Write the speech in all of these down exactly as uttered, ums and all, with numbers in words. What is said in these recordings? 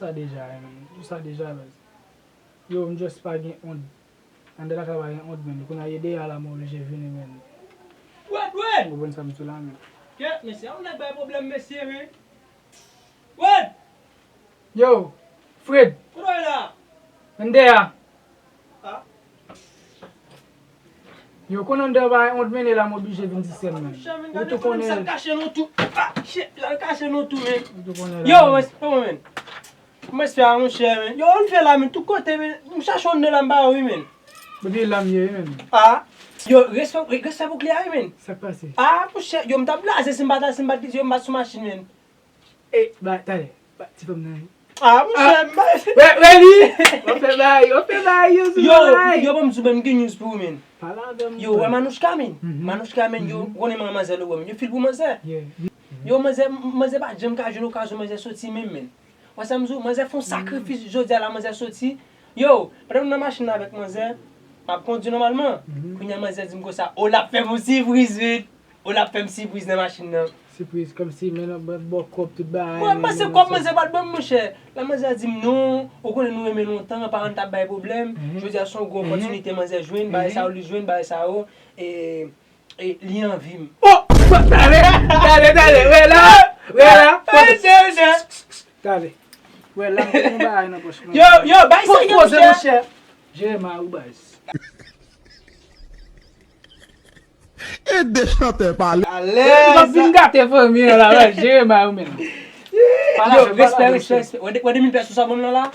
Sa deja, eh, man. Ou sa deja, baz. Yo, m just pa gen ond. Anndan lakay pa gen ond, man. Kounye a, ye de a la, mwen oblije vini, man. Wèd, wèd! Ou konprann sa m di w la, man. Kèt, mesye, yon nèg bay pwoblèm, mesye, man. Wèd! Yo, Fred! Kote w ye la? M dèyè a. Ah. Yo, konnen m dèyè pa yon ond, men la m oblije vin di sè m, men. Ou tou konnen. Sa l kache nou tou. Ah, shit, sa l kache nou tou, men. Ou tou konnen la. Yo, men, kòman, men? Kòman se fè a, monchè, men? Yo, ann fè la, men, tout kote, men. M chache yon nè la, m pa wè, wi, men. Epi la m ye, wi, men. Ah. Yo, respè, respè pou kle a, wi, men. Sa k pase? Ah, monchè, yo, m t ap blaze, si m pa ta, si m pa t, yo, m pa t sou machin, men. E, ba, talè. Ba, ti fanm nan. Ah, monchè, m pa. Wè, wè li! W ap fè bagay, w ap fè bagay, yo, sou bagay. Yo, yo, ban m di w, men, m gen news pou ou, men. Pale avè m. Yo, wè Manouchka, men. Manouchka, men, yo, konnen manzè, lè w wè, men. Yo fil pou manzè. Yeah. Yo, manzè, manzè pa janm ka jwenn okazyon, manzè soti menm, men. Wè sa m di w, manzè fè yon sakrifis jodi a la, manzè soti. Yo, pandan m nan machin nan avèk manzè, m ap kondui nòmalman. Kounye a manzè di m konsa, o, l ap fè m yon sipriz, men. O, l ap fè m sipriz nan machin nan. Sipriz, kòmsi, men nan bò kòb, tout bagay. Mwen, m panse kòb manzè pral ban m, monchè. La manzè di m non, ou konnen nou renmen lontan, paran t ap bay pwoblèm. Jodi a se yon gwo opòtinite manzè jwenn, bagay sa yo li jwenn, bagay sa yo. E, E li anvi m. Oh! Talè, talè, talè, wè la, wè la. Talè. Wè la, m gen yon bagay nan pòch mwen. Yo, yo, bay sa, monchè. Jere may ou, baz. Ede chantè pale. Alèz. M ap vin gate fanmi an la, baz. Jere may ou menm. Yo, respè, respè, respè. Wè de, wè de mil pèso sa ban m lan la?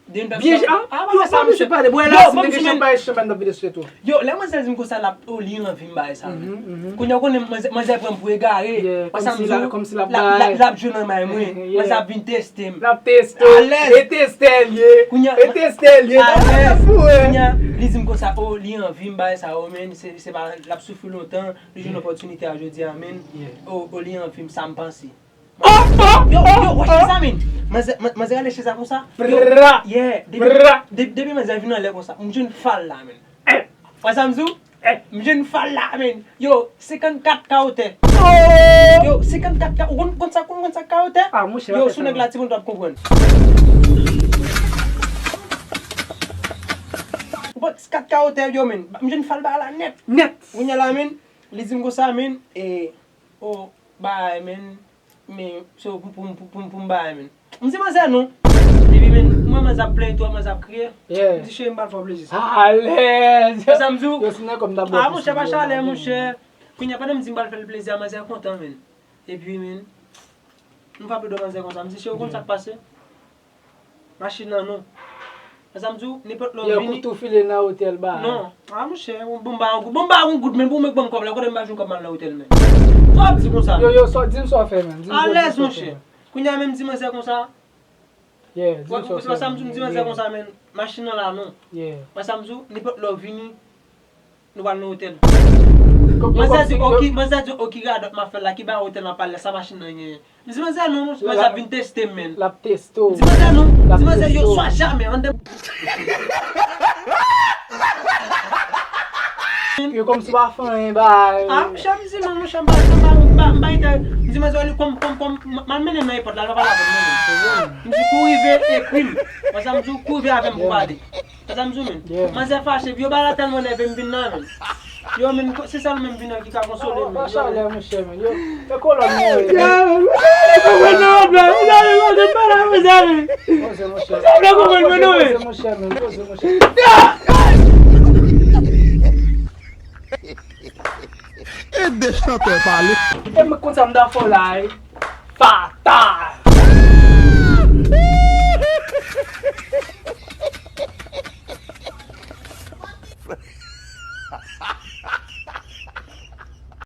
Byen, ah, yo, pa misye pale. Bwè la, si te gen chanpay, chanpay n t ap vide sou tèt ou. Yo, lè manzè di m konsa, l ap, o, li anvi m bagay sa, wi. Kounye a, ou konnen manzè, manzè pran m pou egare. Paske m di w, l ap, l ap, l ap jwe nan may mwen. Manzè ap vin teste m. L ap teste w. Alèz. E testè l ye. Kounye a, e testè l ye. Alèz. Kounye a, li di m konsa, o, li anvi m bagay sa, o, men, se, se pa, l ap soufri lontan, li jwenn opòtinite a jodi a, men. O, o, li anvi m, sa m panse. Oh, oh, yo, yo, wè chèz la, men. Manzè, man-, manzè rale chèz la konsa. Yo, yeah, depi, de-, depi manzè vin anlè konsa, m jwenn fal la, men. Wè sa m di w? M jwenn fal la, men. Yo, senkannkat ka wotè. Yo, senkannkat ka, ou konn, konn sa, konn, konn sa ka wotè? Yo, sou nèg la, timoun, w ap konprann. Ou konn kat ka wotè, yo, men. M jwenn fal ba la nèt. Nèt. Kounye a la, men, li di m konsa, men, e, o, bay, men. Men, so, pou, pou, pou, pou, pou m bay, men. M di manzè non. Epi, men, mwen, manzè ap plenyen twòp, manzè ap kriye. M di, cheri, m pral fè w plezi sa. Alèz. Sa m di w? Yo, si nan kòm ta bò. Ah, monchè, pa chalè, monchè. Kounye a, pandan m di m pral fè l plezi a, manzè kontan, men. Epi, men, m frape do manzè konsa. M di, cheri, ou konn sa k pase? Machin nan non. Sa m di w, nenpòt lè w vini. Yo, koutou file nan otèl ba. Non. Ah, monchè, bon, bon, ba yon goud. Bon, ba yon goud, men pou mwen, ban m kòb la, kote m pa jwenn kòb m al nan otèl, men. Sa w ap di konsa? Yo, yo, sa, di m sa w fè, men. Di m sa w fè. Alèz, monchè. Kounye a menm di manzè konsa. Yeah, di m sa w fè. Wè sa m di, m di manzè konsa, men. Machin nan la, non. Yeah. Wè sa m di w, nenpòt lè w vini. Nou pral nan otèl. Manzè di, o, ki, manzè di, o, ki radòt m ap fè la, ki ba otèl m ap pale la, sa machin nan genyen. M di manzè non, manzè ap vin teste m, men. L ap teste w. M di manzè non, m di manzè yo swa jamè, anndan. Yo kòmsi w pa fè anyen, bay. Ah, monchè, m di non, monchè, m pa, m pa, m pa, m pa, m di manzè, li kòm, kòm, kòm, m, m al mennen nan èpòt la, l pa pale avè m, non, men. M di kou rive, ekri m. Wè sa m di w, kou rive avè m pou pale. Sa m di w, men. Manzè fache, epi yo ba la tèlman nève m vin la, men. Yo, men, se sèl mwen m vin la ki ka konsole m, men. Yo, men. Chalè, monchè, men. Yo, e kolòn mwen, men. Yo, men, mwen pa konprann non, blan. Mwen pa konprann non, blan. Mwen pa konprann non, men. Poze, monchè. Mwen pa konprann non, men. Poze, monchè, men. Poze, monchè. Ede chantè pale. E mwen konn sa m ta fè w la, wi. Fatal!